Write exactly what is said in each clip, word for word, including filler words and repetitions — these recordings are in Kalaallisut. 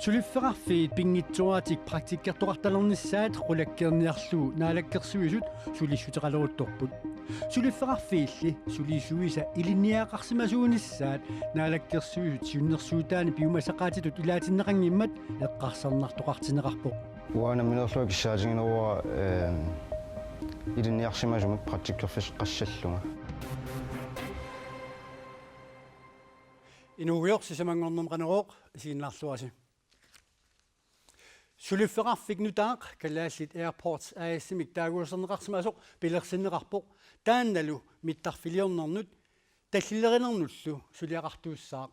Suliffeqarfiit pinngitsooratik praktikkertoqartalernissaat qulakkeerniarlugu Naalakkersuisut sulissuteqaleruttorput. Suliffeqarfiilli sulisuisa ilinniagaqarsimasuunissaat Naalakkersuisut siunnersuutaani piumasaqaatitut ilaatinneqanngimmat eqqarsarnartoqartinneqarpoq. Uanga nammineerlunga kissaatigineruara, ehm, ilinniarsimasumik praktikkerfissaqassallunga. Inuugujoq sisamanngornermi Qanorooq isiginnaarluarisi. Suliffeqarfik nutaaq Kalaallit Airports A/S-imik taaguuserneqarsimasoq pilersinneqarpoq, taannalu mittarfiliornernut tallilerinernullu suliaqartuussaaq.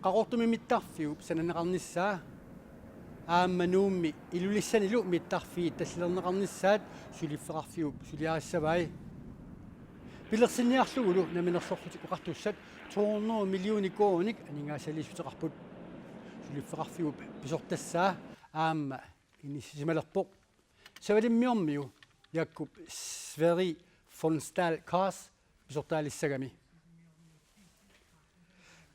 Qaqortumi mittarfiup sananeqarnissaa aamma Nuummi Ilulissanilu mittarfiit tallilerneqarnissaat suliffeqarfiup suliarissavai. Pilersinniarlugulu Namminersorlutik Oqartussat to hundrede millioner koruuninik aningaasaliissuteqarput. Suliffeqarfiup pisortassaa aamma inissisimalerpoq. Savalimmiormiu Jakob Sverri von Stahl Kaas pisortaalissagami.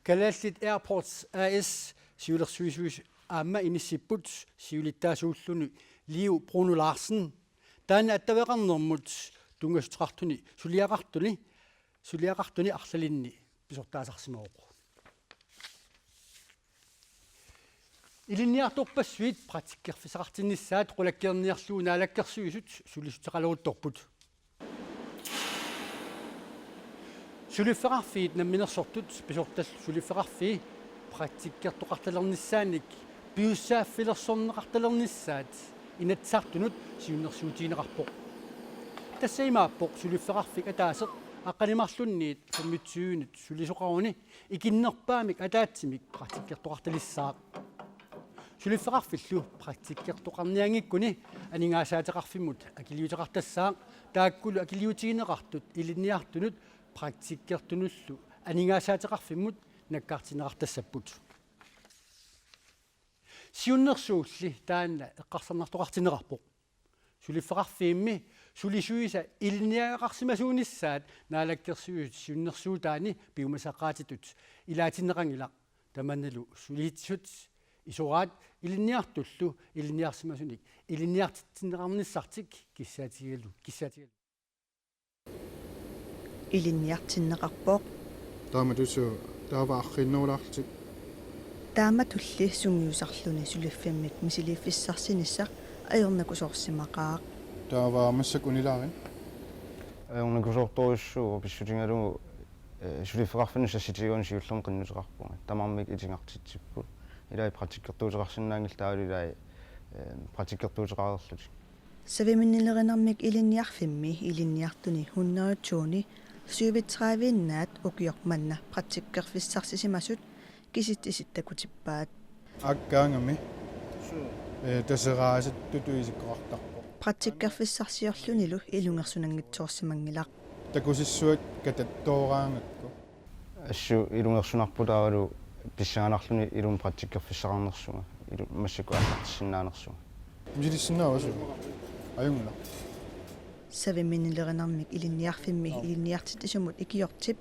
Kalaallit Airports A/S siulersuisuisa aamma inissipput siulittaasuulluni Liv Bruno Larsen. Taanna attaveqarnermut tunngassuteqartuni suliaqartuni, suliaqartuni arlalinni pisortaasarsimavoq. Ilinniartorpassuit praktikkerfissaqartinnissaat qulakkeerniarlugu Naalakkersuisut sulissuteqaleruttorput. Suliffeqarfiit namminersortut pisortallu suliffeqarfii praktikkertoqartalernissaannik pisussaaffilersorneqartalernissaat Inatsisartunut siunnersuutigineqarpoq. Tassa imaappoq suliffeqarfik ataaseq aqqaneq-marlunniit femogtyvenut sulisoqaruni ikinnerpaamik ataatsimik praktikkertoqartalissaaq. Suliffeqarfillu praktikkertoqarnianngikkuni aningaasaateqarfimmut akiliuteqartassaaq, taakkulu akiliutigineqartut ilinniartunut praktikkertunullu aningaasaateqarfimmut nakkartinneqartassapput. Siunnersuulli taanna eqqarsarnartoqartinneqarpoq. Suliffeqarfiimmi sulisuisa ilinniagaqarsimasuunissaat Naalakkersuisut siunnersuutaani piumasaqaatitut ilaatinneqanngilaq, tamannalu sulisitsisut isoraat ilinniartullu ilinniarsimasunik ilinniartitsinneqarnissartik kissaatigalugu, kissaatigalugu. Ilinniartinneqarpoq. Taamatusu taava arriinnerulaarlutik. Taamatulli sungiusarluni suliffimmik misiliiffissarsinissaq ajornakusoorsimaqaaq. Taava massakkut unilaarit? Ajornakusoortorujussuuvoq pissutigalugu, eh, suliffeqarfinnut sassutigalugu siullermik qinnuteqarpunga. Tamarmik itigartitsipput. Ilai praktikkertuuteqarsinnaanngillat taavalu ilai, eh, praktikkertuuteqareerlutik. Saviminnilerinermik Ilinniarfimmi ilinniartuni hundrede to-ni syvogtredive-innaat ukioq manna praktikkerfissarsisimasut kisitsisit takutippaat. Aakkaangami, eh, Taseraasatut isikkoqartarpoq. Praktikkerfissarsiorlunilu ilungersunanngitsoorsimanngilaq. Takusassuat katattooraangakku. Assut ilungersunarpoq taavalu pissanganarluni ilumut praktikkerfissaqarnersunga, ilu-, massakkut aallartissinnaanersunga. Misilissinnaavat assut. Ajunngilaq. Saviminnilerinermik Ilinniarfimmi ilinniartitsisumut ikiortip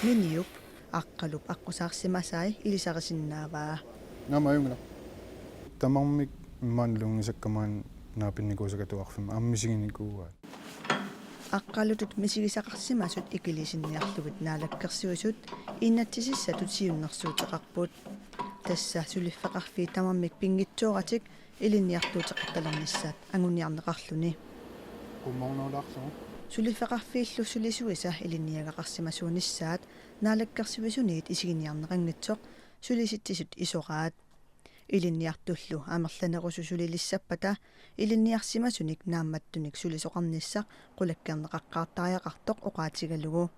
Miniup Aqqalup aqqusaarsimasai ilisarisinnaavaa. Naamik, ajunngilaq. Tamarmik immaqa nalunngisakka maani naapinnikuusakka atuarfimmi aamma misiginikuuaat. Aqqalutut misigisaqarsimasut ikilisinniarlugit Naalakkersuisut inatsisissatut siunnersuuteqarput. Tassa suliffeqarfiit tamarmik pinngitsooratik ilinniartuuteqartalernissaat anguniarneqarluni. Qummornerulaarlugu. Suliffeqarfiillu sulisuisa ilinniagaqarsimasuunissaat Naalakkersuisuniit isiginiarneqanngitsoq sulisitsisut isoraat. Ilinniartullu amerlanerusut sulilissappata ilinniarsimasunik naammattunik sulisoqarnissaq qulakkeerneqaqqaartariaqartoq oqaatigalugu.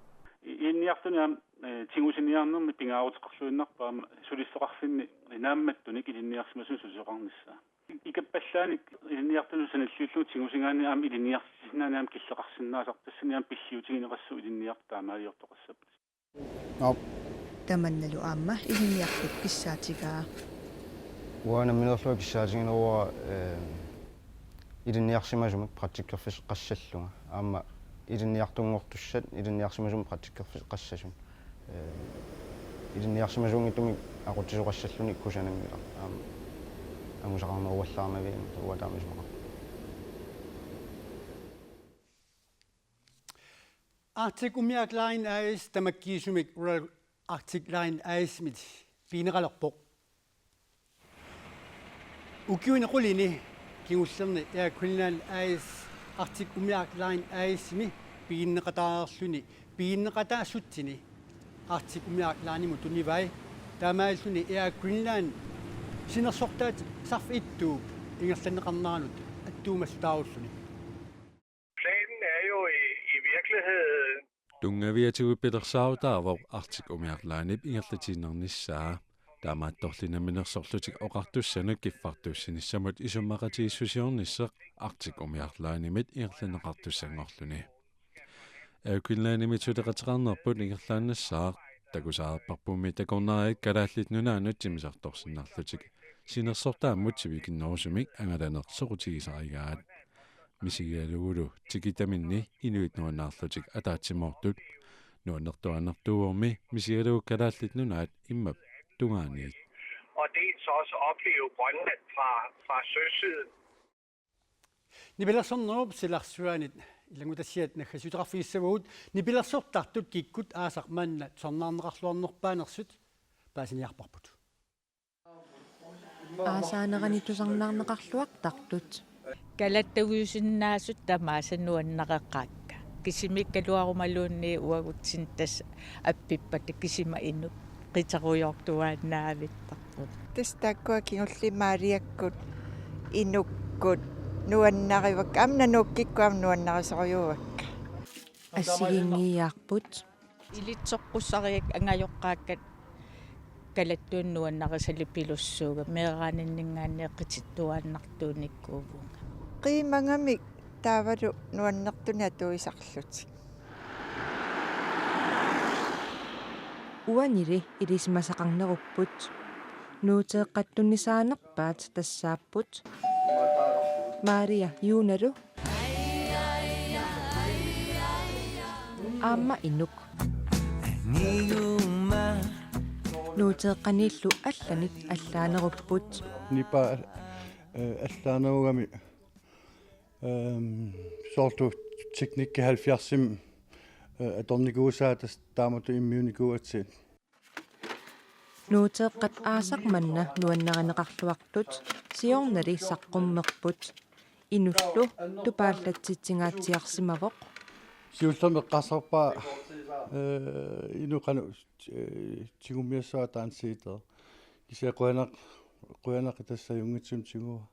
Ilinniartuni aamma, eh, tigusiniarnermi pingaaruteqarluinnarpoq aamma suliffeqarfinni naammattunik ilinniarsimasunik sulisoqarnissaa. Ikappallaanik ilinniartunut sanilliullugu tigusigaanni aamma ilinniartitsisinnaanani aamma killeqarsinnaasarput, tassani aamma pilliutigineqassasoq ilinniartut taamaaliortoqassapput. Aap. Tamannalu aamma ilinniartup kissaatigaa. Uanga nammineerlunga kissaatigineruara, eh, ilinniarsimasumik praktikkerfissaqassallunga. Aamma ilinniartunngortussat ilinniarsimasumik praktikkerfissaqassasut. Eh, Ilinniarsimasuunngitsumik aqutsisoqassalluni kusananngilaq. Aamma angusaqarneruallaarnavianngilaq uanga taama isumaqarpunga. Arctic Umiaq Line A/S tamakkiisumik Royal Arctic Line A/S-imit pigineqalerpoq. Ukiuni qulini kingullerni Air Greenland A/S Arctic Umiaq Line A/S-imi piginneqataareerluni piginneqataassutsini Arctic Umiaq Line-imut tunivai, taamaalilluni Air Greenland sinersortaat Saffi Ittuup ingerlanneqarneranut attuumassutaarulluni. Planen er jo i, i virkeligheden Tunngaviatigut pilersaarutaavoq Arctic Umiaq Line-ip ingerlatiinnarnissaa. Taamaattorli namminersorlutik oqartussanut kiffartuussinissamut isumaqatigiissusiornissaq Arctic Umiaq Line-imit ingerlanneqartussanngorluni. Air Greenlandimit suleqateqarnerput ingerlaannassaaq, takusaareerparpummi takornariat Kalaallit Nunaannut timmisartorsinnaallutik sinersortaammut sivikinnerusumik angalaneq soqutigisarigaat. Misigigalugulu tikitaminni inuit nuannaarlutik ataatsimoortut. Nuannertuaannartuuvormi misigalugu Kalaallit Nunaat immap tungaaniit. Og dels også opleve Grønland fra, fra søsiden. Nipilersornerup silarsuanit ilanngutassiat naggasiuteqarfigissavagut. Nipilersortartut kikkut aasaq manna tusarnaarneqarluarnerpaanersut paasiniarparput. Aasaanerani tusarnaarneqarluartartut. Kalattuusinnaasut tamaasa nuannareqaakka. Kisimiikkaluarumaluunniit uagutsinnut tassa appippat kisima inuk qiterujoortuaannaavittarput. Tassa taakkua kingulliit Maariakkut inukkut nuannarivakka. Aamma nanuukkikkut aamma nuannarisorujussuuakka. Assigiinngiiaarput. Ilitsoqqussarigakkit angajoqqaakkat kalattuunik nuannarisalipilussuuga, meeraaninninngaanniit qitittuaannartuunikuuvunga. Qiimagamik taavalu nuannertunik atuisarlutik. Uanili ilisimasaqarnerupput. Nuuteeqqat tunnisaanerpaat tassaapput Maria Junalu aamma inuk. Nuuteeqqaniillu allanit allaanerupput. Nipaa, eh, allaanerugami, ehm, soorlu teknikki halvfjerdsimi, eh, atornikuusaa tassa taamatut immiunnikuugatsigit. Nuuteeqqat aasaq manna nuannarineqarluartut siornali saqqummerput. Inullu tupaallatsitsingaatsiarsimavoq. Siullermik eqqarsarpara, eh, inuk qanoq, eh, tigummiassavaa taanna CD. Kisianni qujanaq-, qujanaqi tassa ajunngitsumik tiguaa.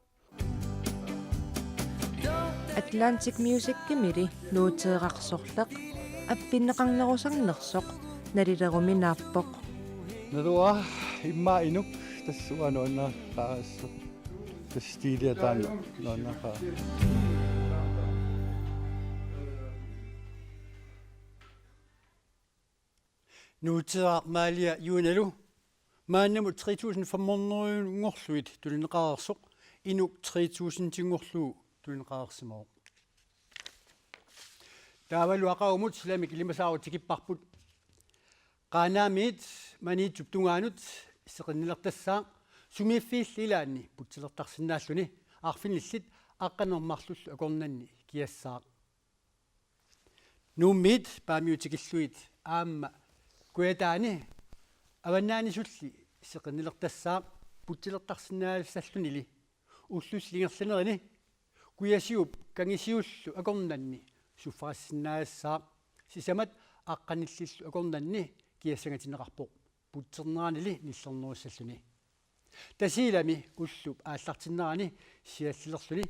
Atlantic Musicimili nuuteeraq sorleq appinneqarnerusarnersoq nalileruminaappoq. Naluara immaqa inuk tassa uanga nuannaaqaassaaq. Tassa stilia taanna nuannaaqaaq. Nuuteeraq Maria Junalu maannamut tre tusind fem hundrede-nngorlugit tunineqareersoq inuk tre tusind-inngorlugu tunineqareersimavoq. Taavalu aqagumut silamik ilimasaarut tikipparput. Qaanaamiit Maniitsup tungaanut seqinnilertassaaq sumiiffiilli ilaanni putsilertarsinnaalluni arfinillit aqqaneq-marlullu akornanni kiassaaq. Nuummiit Paamiut tikillugit aamma Kujataani avannaanisulli seqinnilertassaaq putsilertarsinnaasallunili ullulli ingerlanerini Kujasiup Kangisiullu akornanni suffaassinnaagassaaq, sisamat aqqanillillu akornanni kiassangatinneqarpoq putserneranili nillernerussalluni. Tasiilami ullup aallartinnerani siallilerluni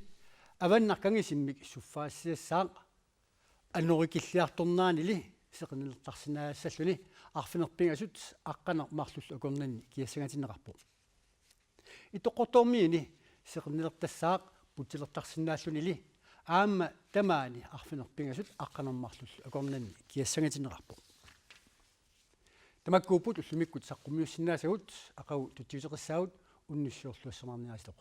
avannaq Kangisimmik suffaassisassaaq, anorikilliartorneranili seqinnilertarsinnaagassalluni arfineq-pingasut aqqaneq-marlullu akornanni kiassangatinneqarpoq. Ittoqqortoormiini seqinnilertassaaq putsilertarsinnaallunili aamma tamaani arfineq-pingasut aqqaneq-marlullu akornanni kiassangatinneqarpoq. Tamakkuupput ullumikkut saqqummiussinnaasagut, aqagu tutsiuteqissaagut, unnussiorluassamaarniaritsi.